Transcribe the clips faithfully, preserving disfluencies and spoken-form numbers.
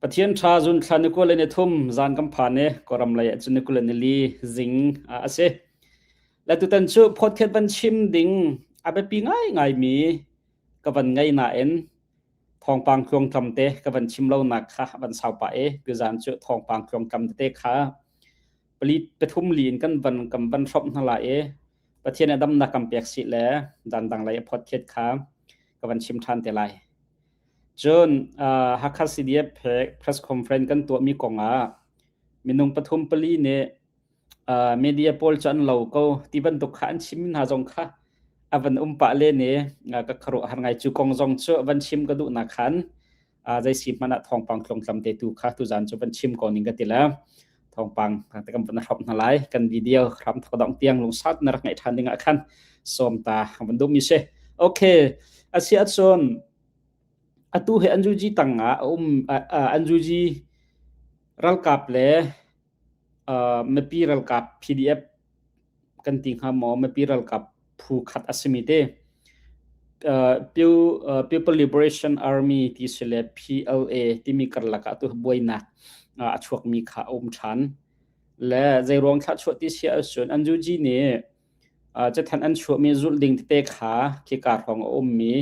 Pathian ṭha, June thla ni kul le ni thum, zan kan phan e, Kawlram lei ah cun ni kul le ni li zing, ah, a si. Le tutan cu phawtkhiat van chim ding a biapi ngaingaimi ka van ngeih nain thawngpang tluang tlamte ka van chim lonak kha a van sau pah e. Tuzan cu thawngpang tluang tlamte kha pali pathum li in kan van, kan van hrawmh hna lai e. Pathian a damnak kan pek si le, zan dang lei a phawtkhiat kha ka van chim ṭhan te lai. Cun, aa, Hakha C D F he press conference kan tuahmi kong ah minung pathum pali nih, aa, media pawl cu an lo ko ti bantuk kha an chimmi hna zong kha a van um pah le ni, aa, ka khuaruah har ngai. Cu kong zong cu van chim ka duhnak khan, aa, zei si hmanh ah thawngpang tluang tlamte tu kha tuzan cu van chim ko ning ka ti le, thawngpang kan van hrawmh hna lai, kan video hram thok dongh tiang lungsat na rak ngeih ṭhan ding ah khan sawm ta van duhmi si. Okay, a si ahcun, atu he N U G tang ah a um, a, a, N U G ralkap le, aa, mipi ralkap, P D F kan ti hnga maw, mipi ralkap phu khat a simi te, aa, Pew-, aa, People Liberation Army ti si le P L A timi karlak ah atu buainak, aa, a chuakmi kha a um ṭhan. Le zeiruang thlahchuah ti si ahcun N U G nih, aa, cathanh an chuahmi zulh ding tete kha khika hrawng a ummi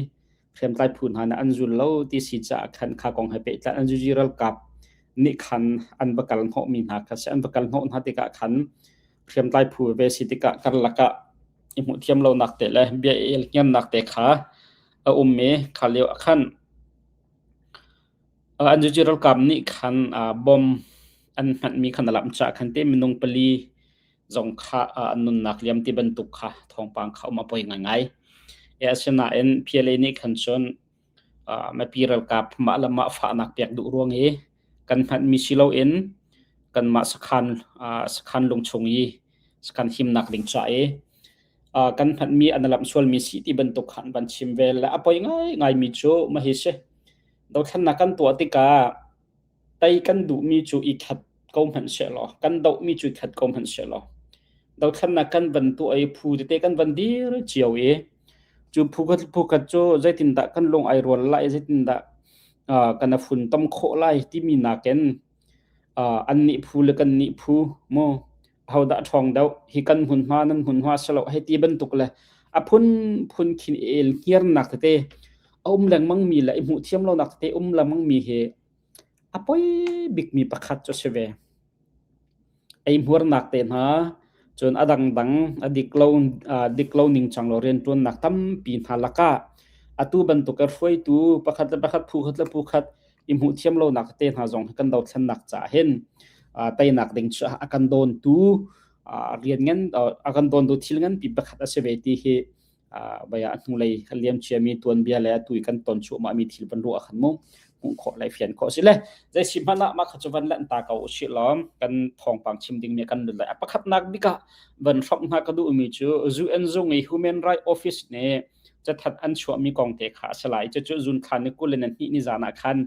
hriamtlai phu hna nih an zul lo ti si caah khan kha kong he pehtlaih. N U G ralkap nih khan an va kal hnawhmi hna kha si. An va kal hnawh hna tikah khan hriamtlai phu ve si tikah karlak ah i hmuh thiam lonak te le bia i el hniarnak te kha a ummi kha lio ah khan, aa, N U G ralkap nih khan, aa, bom an hmanhmi khan a lamh caah khan te minung pali zong kha, aa, an nunnak liam ti bantuk kha thawngpang kha um a poi ngaingai. E, asinain P L A nih khan cun, aa, mipi ralkap mah le mah fahnak pek duh ruang i kan hmanhmi si loin kanmah sakhan, aa, sakhan lungchung i sakhan himnak ding caah i, aa, kan hmanhmi an lamh sualmi si ti bantuk kha an van chim ve le a poi ngaingaimi cu mah hi si. Dothlennak kan tuah tikah tei kan duhmi cu i khat ko hmanh sehlaw, kan dohmi cu i khat ko hmanh sehlaw, dothlennak kan van tuah i phu tete kan van dir cio i cu phu khat, phu khat cu zeitindah kan lung aa rual lai, zeitindah, aa, kan a fun tom khawh lai timi nakin, aa, annih phu le kannih phu maw, ahodah ṭhawng deuh, hi kan hmunhma, nan hmunhma si lo, hei ti bantuk le a phunphun khin i el hniarnak tete a um lengmangmi le i hmuh thiam lonak tete a um lengmangmi hi a poi bikmi pakhat cu a si ve. Ei hmuarnak te hna, cun a dangdang, a dik lo, aa, dik lo ningcang lo rianṭuannak tampi hna lakah atu bantuk a hruaitu pakhat le pakhat, phu khat le phu khat i hmuh thiam lonak te hna zong kan dothlennak caah hin, aa, teinak ding cu a kan dawntu, aa, rian ngan, aa, a kan dawntu thil nganpi pakhat a si ve ti hi, aa, baya a hnulei a liam ciami tuanbia le atu i kan ton cuahmahmi thil van ruah a khan mu hmuh khawh le fian khawh si le. Zei si hmanh ah mah kha cu van lanh ta ko u sih law, kan thawngpang chim dingmi kan lulh lai. A pakhatnak bik ah van hrawmh hna ka duhmi cu U N zung i Human Rights Office nih cathanh an chuahmi kong te kha a si lai. Cucu June thla ni kul le ni hnih ni zan ah khan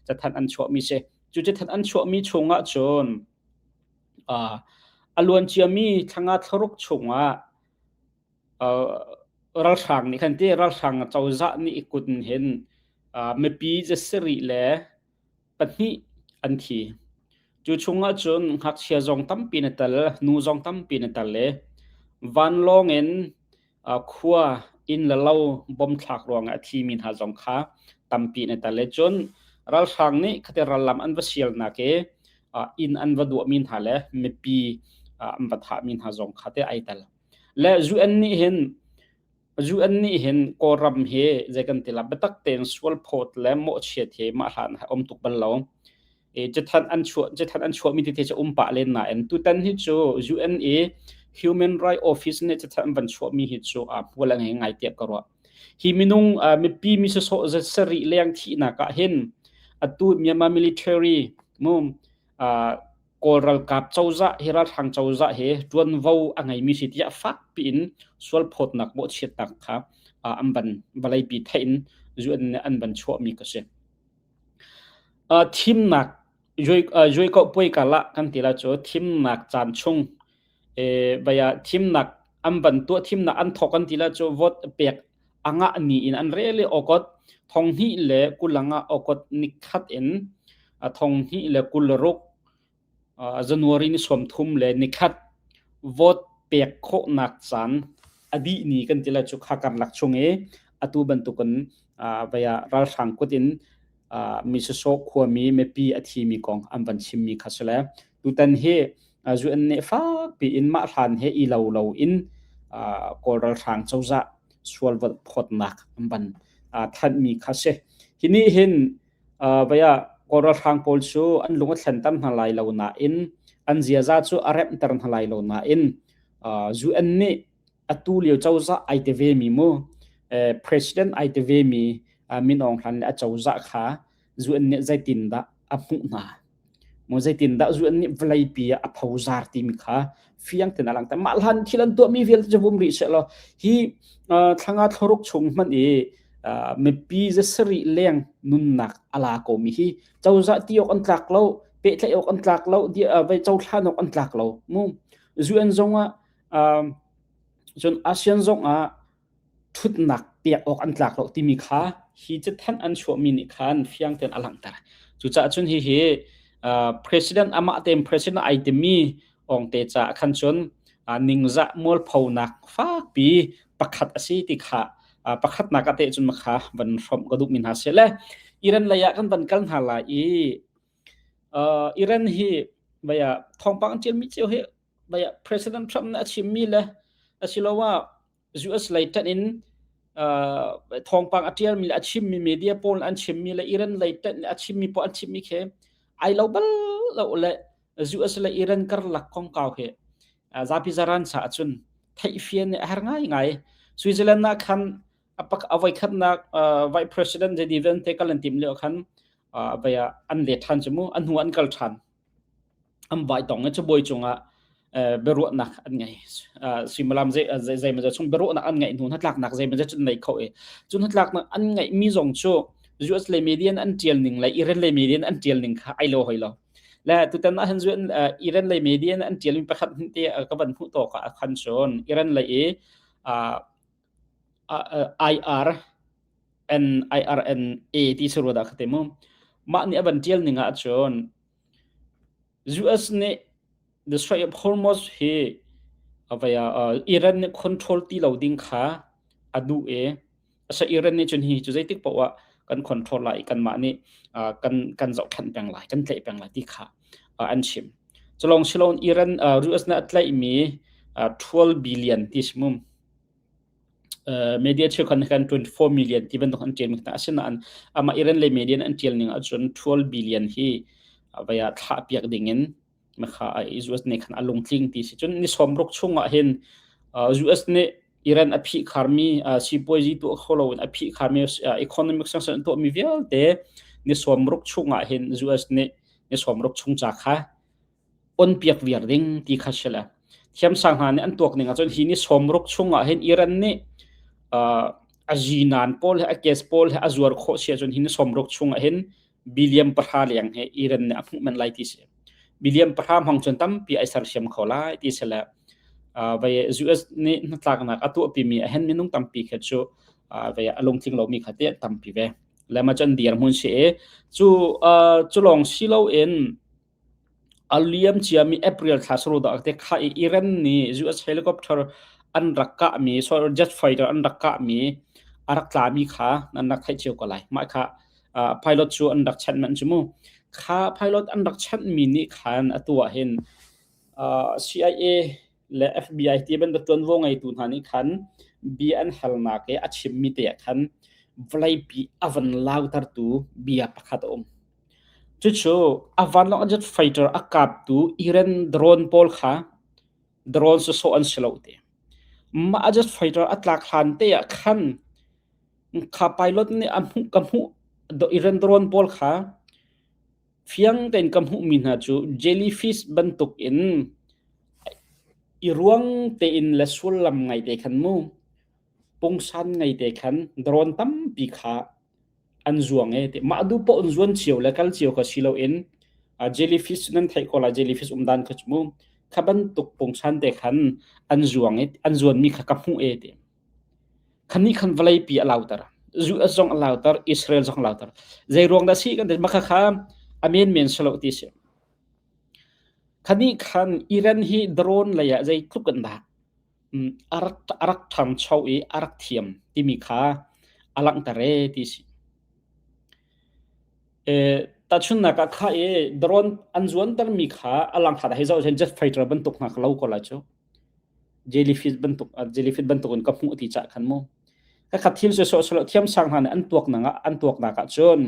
cathanh an chuahmi si. Cu cathanh an chuahmi chungah cun, aa, a luan ciami thlanga thlaruk chungah, aa, ralhrang nih khan ti, ralhrang cozah nih i kut in hin, aa, mipi zasarih le pahnih an thi. Cu chungah cun ngakchia zong tampi an i tel, nu zong tampi an i tel i vanlawng in, aa, khua, inn le lo bomthlak ruangah a thimi hna zong kha tampi an i tel i cun ralhrang nih khati rallam an va sialnak i, aa, inn an va duahmi hna le mipi, aa, an va thahmi hna zong kha te aa tel. Le U N nih hin, U N nih hin Kawlram hi zei kan ti lai, biatak tein sualphawt le mawhchiat hi mah hlan a um tuk bal lo. E, cathanh an chuah, cathanh an chuahmi tete cu um pah len nain tutan hi cu U N i Human Rights Office nih cathanh an van chuahmi hi cu, aa, hmual a ngei ngai tiah ka ruah. Hi minung, aa, mipi mi sawsawh zasarih leng thihnak ah hin atu Myanmar military mu, aa, Kawl ralkap cozah hi, ralhrang cozah hi ṭuanvo a ngeimi si tiah fakpi in sualphawtnak, mawhchiatnak kha, aa, an van va leipi theih in U N nih an van chuahmi ka si. Aa, thimnak, zuai-, aa, zuaikauh puai kal ah kan ti lai cu thimnak caan chung, ee, baya thimnak an van tuah, thimnak an thawk kan ti lai cu vote pek a ngah ni in an rel i August thonghnih le kul le nga August ni khat in a thonghnih le kul le ruk, a, January ni sawmthum le ni khat vote pek khawhnak caan a dih ni kan ti le cu kha karlak chung i atu bantukin, a, vaya ralhrang kut in, a, Mississauga khuami mipi a thimi kong an van chimmi kha si le tutan hi, a, U N nih fakpi in mah hlan he i lo lo in, a, Kawl ralhrang cozah sual volh phawtnak an van, a, thanhmi kha si. Hi nih hin, a, vaya Kawl ralhrang pawl cu an lung a thlenter hna lai lo nain, an ziaza cu a remter hna lai lo nain, a, U N nih atu lio cozah ai te ve mi mu, eh, president ai te ve mi, a, min awng hlan le a cozah kha U N nih zeitindah a hmuh hna? Mu zeitindah U N nih vawleipi ah a phozar timi kha fiang tein a langhter. Mah hlan thil an tuahmi vialte cu vum rih seh law. Hi, aa, thlanga thlaruk chung hmanh i, aa, mipi zasarih leng nunnak a la komi hi cozah ti awk an tlak lo, pehtlaih awk an tlak lo, di, aa, vei cohlan awk an tlak lo. Mu U N zongah, aa, cun ASEAN zongah thutnak pek awk an tlak lo timi kha hi cathanh an chuahmi nih khan fiang tein a langhter. Cucaah cun hihi, aa, president amah tein president ai timi awng te caah khan cun, aa, ningzah mualphonak fakpi pakhat a si ti kha, aa, pakhatnak ah te cun makha van hrawmh ka duhmi hna si le Iran lei ah kan van kal hna lai i, aa, Iran hi vaya thawngpang an ṭialmi cio hi vaya President Trump nih a chimmi le asiloah U S lei ṭan in, aa, thawngpang a ṭialmi le a chimmi media pawl an chimmi le Iran lei ṭan in a chimmi pawl an chimmi khi ai lo bal lo le U S le Iran karlak kong kau hi, aa, zapi zaran caah cun theihfian nih a har ngaingai. Switzerland ah khan a pak-, a voikhatnak, aa, Vice President J D Vance te kal an tim lio khan, aa, vaya an le ṭhan cu mu, an hnu an kal ṭhan. An vai tong i cabuai cungah, eh, biaruahnak an ngei. Ah, suimilam zei, ah, zei, zeimawzat chung biaruahnak an ngeih hnu, hnatlaknak zeimawzat cun nei kho i. Cun hnatlaknak an ngeihmi zong cu U S lei media in an ṭial ning le Iran lei media in an ṭial ning kha ai lo hoi lo. Le tutan ah hin U N, ah, Iran lei media in an ṭialmi pakhat hmanh te, ah, ka van hmuh tawk ah a khan cun Iran lei i, ah, ah, ah, I R N, I R N A ti si ruat ah ka ti mu. Mah nih a van ṭial ning ah cun U S nih the Strait of Hormuz hi a vai a, aa, Iran nih control ti lo ding kha a duh i, a si Iran nih cun hi cu zeitik paoh ah kan control lai i kanmah nih, aa, kan, kan zohkhenh peng lai, kan tlaih peng lai ti kha, aa, an chim. Culawng si loin Iran, aa, U S nih a tlaihmi, aa, twelve billion ti si mu. Aa, media cheukhat nih khan twenty four million ti bantuk an ṭialmi kha a si nain, amah Iran lei media nih an ṭial ning ahcun twelve billion hi, aa, vai a thlah piak dingin makha, aa, U S nih khan a lungtling ti si. Cun ni sawmruk chungah hin, aa, U S nih Iran a phihkharmi, aa, sipuazi tuah kho loin a phihkharmi, aa, economic sanction an tuahmi vialte ni sawmruk chungah hin U S nih ni sawmruk chung ca kha on piak viar ding ti kha si le. Thiamsang hna nih an tuak ning ahcun hi ni sawmruk chungah hin Iran nih, aa, a zinan pawl he, a gas pawl he a zuar khawh si ahcun hi ni sawmruk chungah hin billion pahra leng he Iran nih a hmuh men lai ti si. Billion pahra hmang cun tampi ai sersiam kho lai ti si le, aa, vai U S nih hnatlaknak a tuahpimi a hen minung tampi kha cu, aa, vai a lungtling lomi kha te tampi ve. Le mah cu an dir hmun si i cu, aa, culawng si loin, a liam ciami April thla sarudah te kha i Iran nih U S helicopter an rak kahmi, sorry, jet fighter an rak kahmi, a rak tlami kha nan rak theih cio ko lai. Mah kha, aa, pilot cu an rak chanh manh cu mu. Kha pilot an rak chanhmi nih khan atu ah hin, aa, C I A le F B I ti bantuk ṭuanvo ngeitu hna nih khan bia an halnak i a chimmi te ah khan vawleipi a van lautertu bia pakhat a um. Cucu a vanlawng a jet fighter a kaptu Iran drone pawl kha, drone sawsawh an si lo te. Mah a jet fighter a tlak hlan te ah khan kha pilot nih a hmuh, ka hmuh do-, Iran drone pawl kha fiang tein ka hmuhmi hna cu jellyfish bantuk in i ruang tein le sullam ngai te khan mu, pungsan ngai te khan drone tampi kha an zuang e ti. Mah duh paoh in zuan cio le kal cio kha si loin, aa, jellyfish nan theih ko lai, jellyfish umdan kha cu mu, kha bantuk pungsan te khan an zuang e, an zuanmi kha ka hmuh e ti. Khan nih khan vawleipi a lauter. U S zong a lauter, Israel zong a lauter. Zei ruang dah si kan ti, mah kha kha a menmen si lo ti si. Kha nih khan Iran hi drone lei ah zeitluk an dah, um, a rak, a rak ṭhangcho i a rak thiam timi kha a langhter e ti si. Eh, tahchunhnak ah kha i drone an zuantermi kha a langkhat ah hi zoh chen jet fighter bantuk hna kha lo ko lai cu. Jellyfish bantuk, ah, jellyfish bantuk in ka hmuh ti caah khan mu. Kha khat thil sawhsawh lo thiam sang hna nih an tuaknak ah, an tuaknak ah cun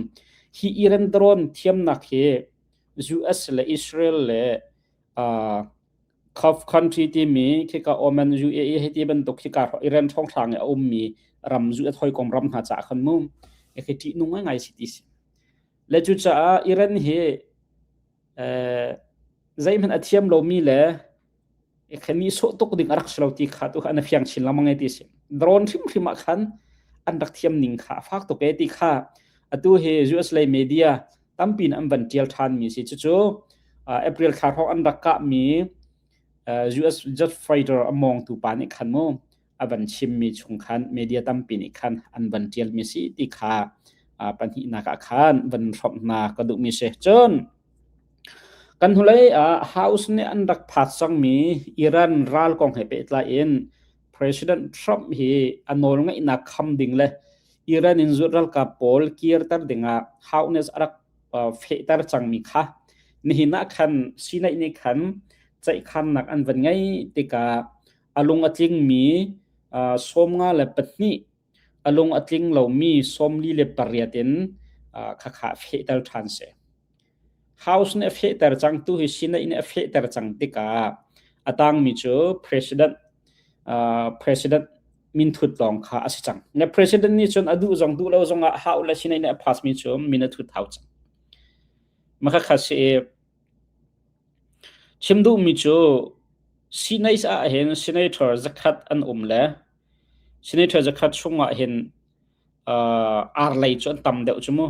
hi Iran drone thiamnak hi U S le Israel le, ah, Gulf country timi khika Oman, U A E hei ti bantuk khika Iran hrawnghrang i a ummi ram, U S hawikom ram hna caah khan mu. I khi ṭihnung ngaingai si ti si. Le cucaah Iran hi, eh, zeihmanh a thiam lomi le i khi nih sawh tuk ding a rak si lo ti kha tu kha an fiang chin lengmang e ti si. Drone hrimhrim ah khan an rak thiam ning kha a fak tuk e ti kha atu hi U S lei media tampi in an van ṭial ṭhanmi si. Cucu, ah, April thla hrawng an rak kahmi, ah, U S jet fighter a mawngtu pa nih khan mu a van chimmi chung khan media tampi nih khan an van ṭialmi si ti kha, ah, pahnihnak ah khan van hrawmh hna ka duhmi si. Cun kan hnulei ah House nih an rak pass cangmi Iran ral kong he pehtlai in President Trump hi a nawlngeihnak kham ding le Iran in zut ralkap pawl kirter dingah House nih a rak, ah, fehter cangmi kha nihin ah khan Senate nih khan ceihkhannak an van ngei tikah a lung a tlingmi, ah, sawmnga le pahnih, a lung a tling lomi sawmli le pariat in, ah, khakha fehter ṭhan si. House nih a fehter cang tu hi Senate nih a fehter cang tikah a tangmi cu President, ah, President min thut lawng kha a si cang. Na President nih cun a duh zong duh lo zongah House le Senate nih a pass mi cu min a thut hau cang. Makha kha si i, chim duhmi cu Senate ah hin senator zakhat an um le senator zakhat chungah hin, ah, ar lei cu an tam deuh cu mu.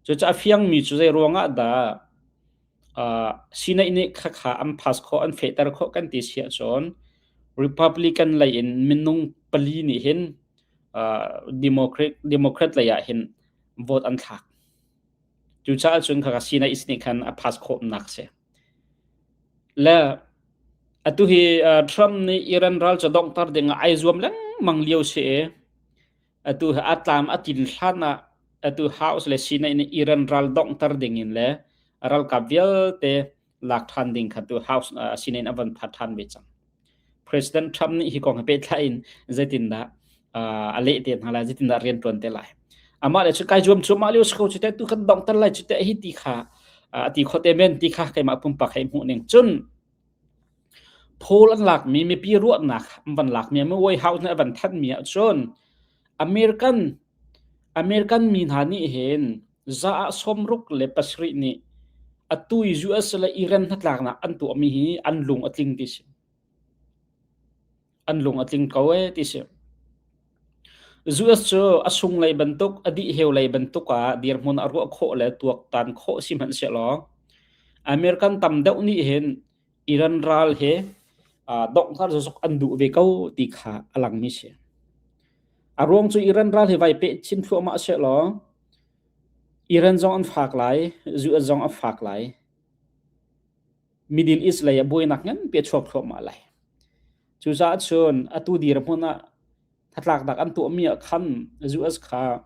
Cucaah a fiangmi cu zei ruangah dah, ah, Senate nih khakha an pass khawh, an fehter khawh kan ti si ahcun Republican lei in minung pali nih hin, ah, Democrat, Democrat lei ah hin vote an thlak. Cucaah cun kha Senate nih khan a pass khawhnak si. Le atu hi, ah, Trump nih Iran ral cu donghter ding ah aa zuam lengmang lio si i, atu hi a tlam a tlin hlan ah atu House le Senate nih Iran ral donghter ding in le ralkap vialte lak ṭhan ding kha tu House, ah, Senate a van phat ṭhan ve cang. President Trump nih hi kong he pehtlai in zeitindah, ah, a leh te hna lai, zeitindah rian ṭuan te lai. Amah le cu kaa zuam cuahmah lio si ko, cu te tu kan donghter lai, cu te hi ti kha, ah, a ti khawh te men ti kha keimah pumpak he hmuh ning. Cun pawl an lakmi, mipi ruahnak an van lakmi, a White House nih a van thanhmi ahcun American, American mi hna nih hin za ah sawmruk le pasarih nih atu i U S le Iran hnatlaknak an tuahmi hi an lung a tling ti si. An lung a tling ko e ti si. U S cu a sunglei bantuk, a dihheu lei bantuk ah dirhmun a ruah khawh le tuaktan khawh si hmanh sehlaw, American tam deuh nih hin Iran ral hi, aa, donghter zokzok an duh ve ko ti kha a langmi si. A ruang cu Iran ral hi vai peh chin thluahmah sehlaw, Iran zong an fak lai, U S zong an fak lai. Middle East lei ah buainak nganpi a chuak thluahmah lai. Cucaah cun atu dirhmun ah hnatlaknak an tuahmi ah khan U S kha,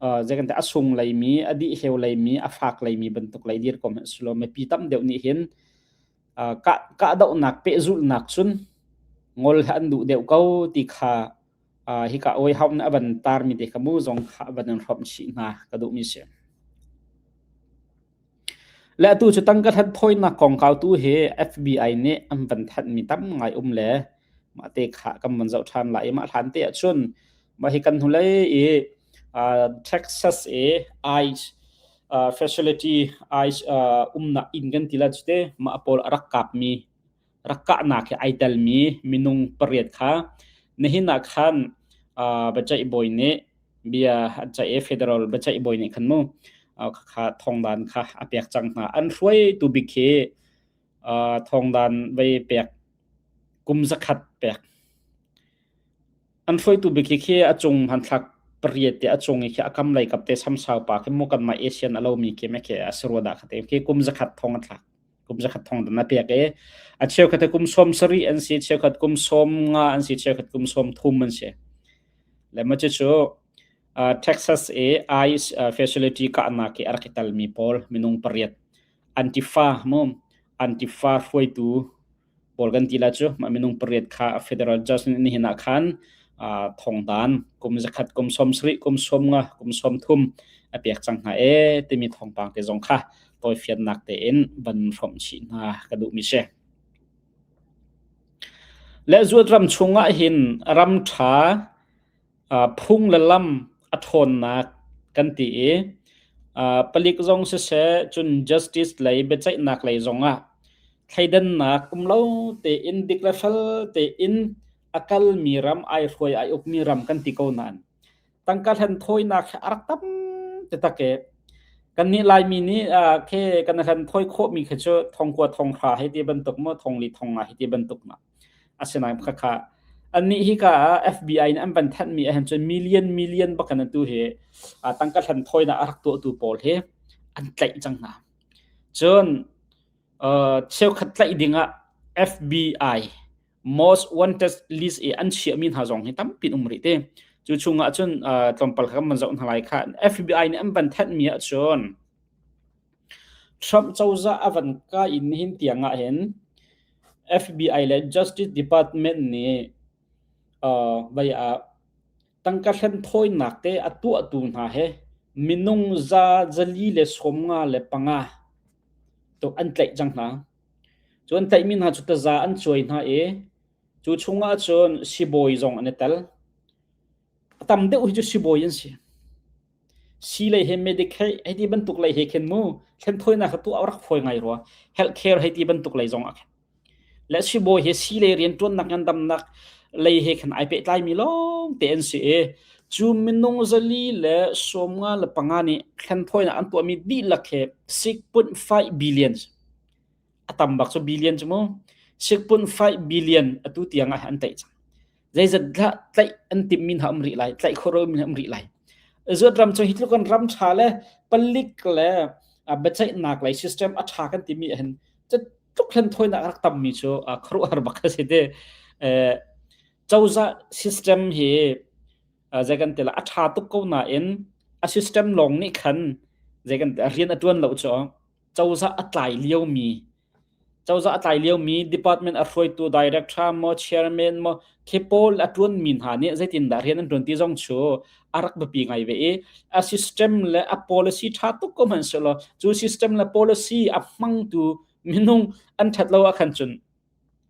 aa, zei kan ti, a sung leimi, a dihheu leimi, a fak leimi bantuk lei dir ko hmanh sehlaw, mipi tam deuh nih hin, aa, kah, kahdohnak pehzulhnak cun ngol he an duh deuh ko ti kha, aa, hika White House nih a van tarmi te kha mu zong kha a van in hrawmh chih hna ka duhmi si. Le atu cu tangka hlan thawinak kongkau tu hi F B I nih an van thanhmi tam ngai um le mah te kha kan van zoh ṭhan lai i, mah hlan te ahcun mah hi kan hnulei i, aa, Texas i ICE, aa, facility, ICE, aa, umnak inn kan ti lai cu te, mah a pawl a rak kapmi, rak kahnak hi aa telmi minung pariat kha nihin ah khan, aa, biaceih bawi nih, bia an ceih i, federal biaceih bawi nih khan mu, aa, kha, kha thawngdan kha a pek cang hna. An hruaitu bik hi, aa, thawngdan vei pek kum zakhat pek. An hruaitu bik hi khi a cung hmanthlak pariat te a chung i khi a kam lai kap te samsau pa khi mu kan mai Asian a lo mi khi me khi a sirua da kha te khi kum zakhat thong a thlak. Kum zakhat thong dan a piak e. A cheu khat te kum som sari an si, cheu khat kum som nga an si, cheu khat kum som thum an si. Le ma chu chu, ah, Texas e ICE, ah, facility ka na ki arkital mi pol minung pariat. Antifa mu, Antifa hruaitu pol kan ti la chu, ma minung pariat kha federal judge ni hina khan, ah, thong dan kum zakhat, kum som sari, kum som nga, kum som thum a piak chang hna e, timi thong pang te zong kha toifian nak te in ban hrom chi hna ka duh mi se. Le zuat ram chungah hin ram tha, ah, phung le lam a thawnnak kan ti i, ah, palik zong siseh, cun justice lei, biaceihnak lei zongah thleidannak um lo tein, dik le fel tein a kalmi ram, ai hruai, ai ukmi ram kan ti ko nain, tangka hlenthawinak hi a rak tam te tak e. Kannih Laimi nih, ah, khi kan hlenthawi khawhmi khi cu thongkua thonghra hei ti bantuk maw, thongli thongnga hei ti bantuk hna. Asinain kha kha annih hi ka FBI nih an van thanhmi a hin cun million, million bak an tu hi, ah, tangka hlenthawinak a rak tuahtu pawl hi an tlaih cang hna. Cun, ah, cheukhat tlaih dingah FBI most wanted list i an chiahmi hna zong hi tampi an um rih te. Cu chungah cun, ah, tlawmpal kha kan van zoh hna lai kha. FBI nih an van thanhmi ah cun Trump cozah a van kai in nihin tiang ah hin FBI le Justice Department nih, ah, vai ah tangka hlenthawinak te a tuahtu hna he minung za, zali le sawmnga le panga tuk an tlaih cang hna. Cu an tlaihmi hna cu taza an cuai hna i, cu chungah cun sibawi zong an i tel. A tam deuh hi cu sibawi an si. Si lei he Medicaid hei ti bantuk lei he khin mu, hlenthawinak a tuah a rak fawi ngai rua. Healthcare hei ti bantuk lei zong a khin. Le sibawi he si lei rianṭuannak, ngandamnak lei he khin ai pehtlaimi lawng te an si e. Cu minung zali le sawmnga le panga nih hlenthawinak an tuahmi dihlak he six point five billion. A tam bak cu billion cu mu. Six point five billion atu tiang ah an tlaih cang. Zeizat hlah tlaih an timmi hna um rih lai, tlaih kho romi hna um rih lai. Zuat ram cu hi tluk kan ram ṭha le palik le, ah, biaceihnak lei system a ṭha kan timi ah hin, cutluk hlenthawinak a rak tammi cu, ah, khuaruahhar bak a si te. Eh, cozah system hi, ah, zei kan ti la, a ṭha tuk ko nain a system lawng nih khan zei kan ti, a rian a ṭuan lo cu cozah a tlai liomi, cozah a tlai liomi, department a hruaitu director maw, chairman maw, khi pawl a ṭuanmi hna nih zeitindah rian an ṭuan ti zong cu a rak biapi ngai ve i, a system le a policy ṭha tuk ko hmanh sehlaw, cu system le policy a hmangtu minung an ṭhat lo ah khan cun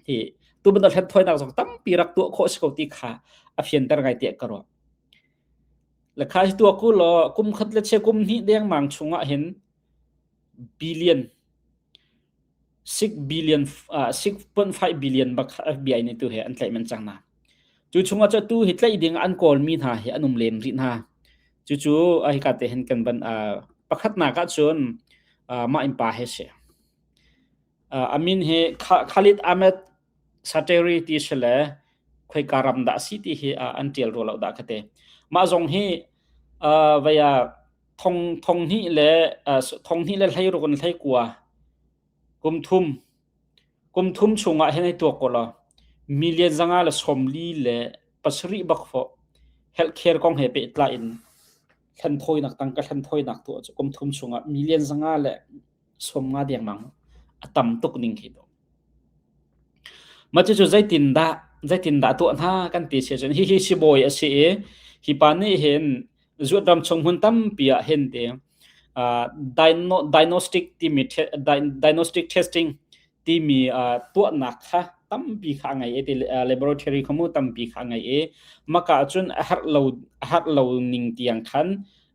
hi tu bantuk hlenthawinak zong tampi rak tuah khawh a si ko ti kha a fianter ngai tiah ka ruah. Le kha hi tuak u law, kum khat le chia kum hnih dengmang chungah hin billion, six billion, ah, six point five billion bak FBI nih tu he an tlaih man cang hna. Cu chungah cu tu hi tlaih ding an kawlmi hna hi an um lem rih hna. Cucu, ah, hi ka te hin kan van, ah, pakhatnak ah cun, ah, mah in pa he si. Ah, a min hi Kha-, Khalid Ahmed Sateri ti si le, khoika ram dah si ti hi, ah, an ṭial rua lo dah ka ti. Mah zong hi, ah, vai ah thong, thong hnih le, ah, s-, thong hnih le hleiruk in hleikua, kum thum, kum thum chungah hin hei tuak ko law, million zanga le sawmli le pasarih bak fawh healthcare kong he pehtlaih in hlenthawinak, tangka hlenthawinak tuah cu kum thum chungah million zanga le sawmnga dengmang a tam tuk ning khi tu. Mah cu cu zeitindah, zeitindah tuah hna kan ti si ahcun, hi, hi sibawi a si i, hi pa nih hin zuat ram chung hmun tampi ah hin ti, ah, diagno-, diagnostic timi te-, dia-, diagnostic testing timi, ah, tuahnak kha tampi kha a ngei i ti, ah, laboratory kha mu tampi kha a ngei i, maka cun a herh lo, a herh lo ning tiang khan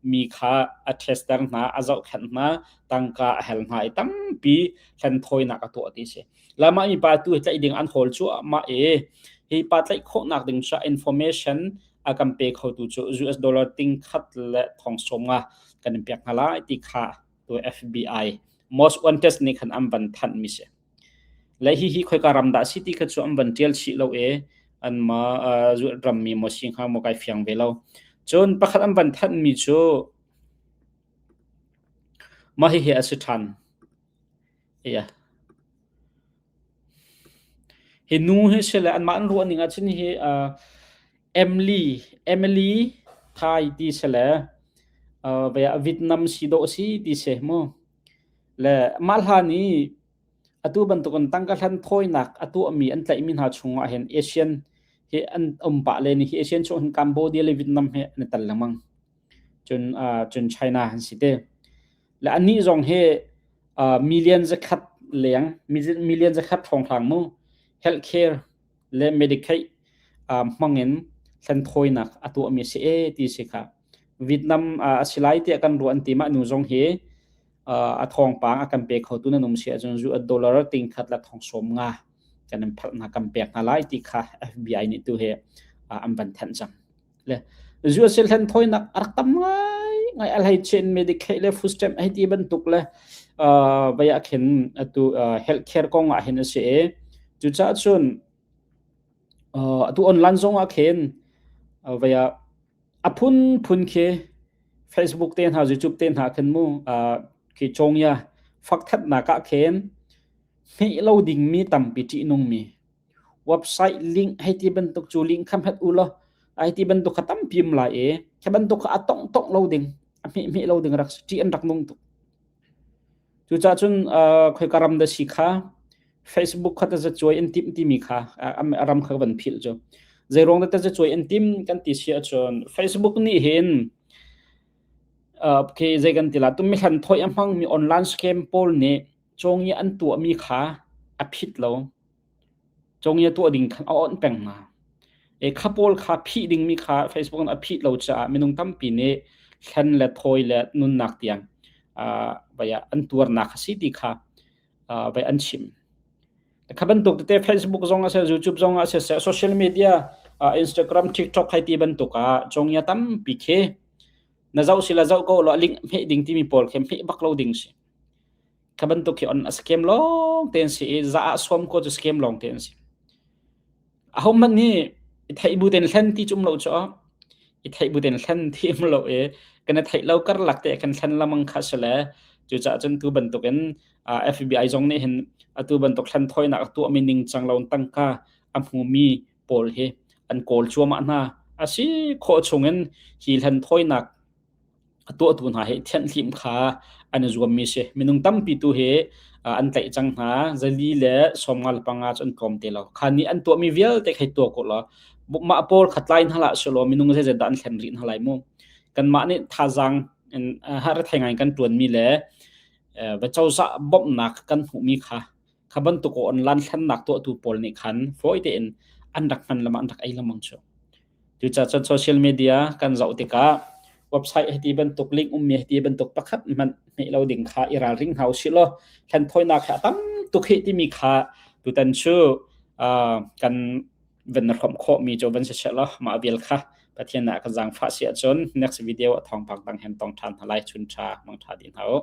mi kha a tester hna, a zohkhenh hna, tangka a hel hna i tampi hlenthawinak a tuah ti si. Lamah mipa tu hi tlaih ding an hawl cuahmah i, hi pa tlaih khawhnak ding cu information a kan pe khotu cu US dollar ting khat le thong sawmnga kan in piak hna lai ti kha tu FBI most wanted nih khan an van thanhmi si. Le hihi khoika ram dah si ti kha cu an van ṭial chih lo e, anmah, aa, zuat rammi maw si hnga maw kai fiang ve lo. Cun pakhat an van thanhmi cu mah hi hi a si ṭhan. Iya. Hi nu hi si le anmah an ruah ning ahcun hi, aa, Emily, Emily Thai ti si le, aa, Vietnam si dawh si ti si mu. Le mah hlan i atu bantukin tangka hlan thawinak a tuahmi an tlaihmi hna chungah hin Asian hi an um pah le nih hi Asian chung hin Cambodia le Vietnam hi an i tel lengmang. Cun, aa, cun China an si te. Le anih zong hi, aa, million zakhat leng, million zakhat thawngthang mu, healthcare le Medicaid, aa, hmangin hlan thawinak a tuahmi a si e ti si kha. Vietnam, aa, a si lai tiah kan ruah an ti mah nu zong hi, aa, a thawngpang a kan pek kho tu nan um si ahcun zu a dollar tingkhat le thawng sawm nga kan in phalh hna kan pek hna lai ti kha FBI nih tu hi, aa, an van thanh cang. Le zu a si hlan thawinak a rak tam ngai ngai a hlei chin Medicaid le food stamp hei ti bantuk le, aa, vai ah khin atu, aa, healthcare kong ah hin a si e. Cucaah cun, aa, atu online zong ah khin, aa, vai ah a phunphun khi Facebook te hna, YouTube te hna kan mu, aa, khi cawngya fakthatnak ah khin hmeh lo dingmi tampi ṭihnungmi website link hei ti bantuk cu link kha hmet u law, hei ti bantuk kha tampi um lai e, kha bantuk kha a tongtong lo ding, a hmeh hmeh lo ding rak si, ṭih an rak nung tuk. Cucaah cun, aa, khoika ram dah si kha, Facebook kha tazacuai an timh timi kha, aa, a ram kha van philh cu. Zeiruang dah tazacuai an timh kan ti si ahcun, Facebook nih hin, aa, khi zei kan ti lai, tumi hlan thawi a hmangmi online scam pawl nih cawngya an tuahmi kha a phit lo. Cawngya tuah ding khan a onh peng hna. E, kha pawl kha phih dingmi kha Facebook in a phih lo caah minung tampi nih hlan le thawi le nunnak tiang, aa, vai ah an tuarnak a si ti kha, aa, vai an chim. Kha bantuk tete Facebook zong a si, YouTube zong a si, social media, aa, Instagram, TikTok hei ti bantuk ah cawngya tampi khi na zoh si la zoh ko law, a link hmeh ding timi pawl khi hmeh bak lo ding si. Kha bantuk khi on a scam lawng te an si i, za ah sawm ko cu scam lawng te an si. Ahohmanh nih i theih bu tein hlen ti cu um lo cu, i theih bu tein hlen ti um lo i, kan i theih lo karlak te kan hlen lamang kha si le, cucaah cun tu bantukin, aa, FBI zong nih hin atu bantuk hlan thawinak a tuahmi ningcang lo tangka a hmumi pawl hi an kawl cuahmah hna. A si khawh chungin hi hlan thawinak a tuahtu hna hi thianhlim kha an i zuammi si. Minung tampi tu hi, aa, an tlaih cang hna, zali le sawmnga le panga cu an tlawm te lo. Kha nih an tuahmi vialte kha tuak u law, mah pawl kha tlai hna hlah si law, minung zeizat dah an thlen rih hna lai mu? Kanmah nih thazaang in, aa, rethei ngai kan ṭuanmi le, aa, va cozah bawmhnak kan hmuhmi kha kha bantuk online hlannak tuahtu pawl nih khan fawi tein an rak hman lam ah an rak ei lamang cu. Cucaah cun social media kan zoh tikah website hei ti bantuk, link ummi hei ti bantuk pakhat hmanh hmeh lo ding kha i ralring hna u sih law, hlan thawinak hi a tam tuk hi timi kha tutan cu, aa, kan van hrawmh khawhmi cu van si seh law, mah vial kha Pathian nih a kan zaangfah si ahcun next video ah thawngpang tang hen tong ṭhan hna lai, chun ṭha hmang ṭha dih hna u.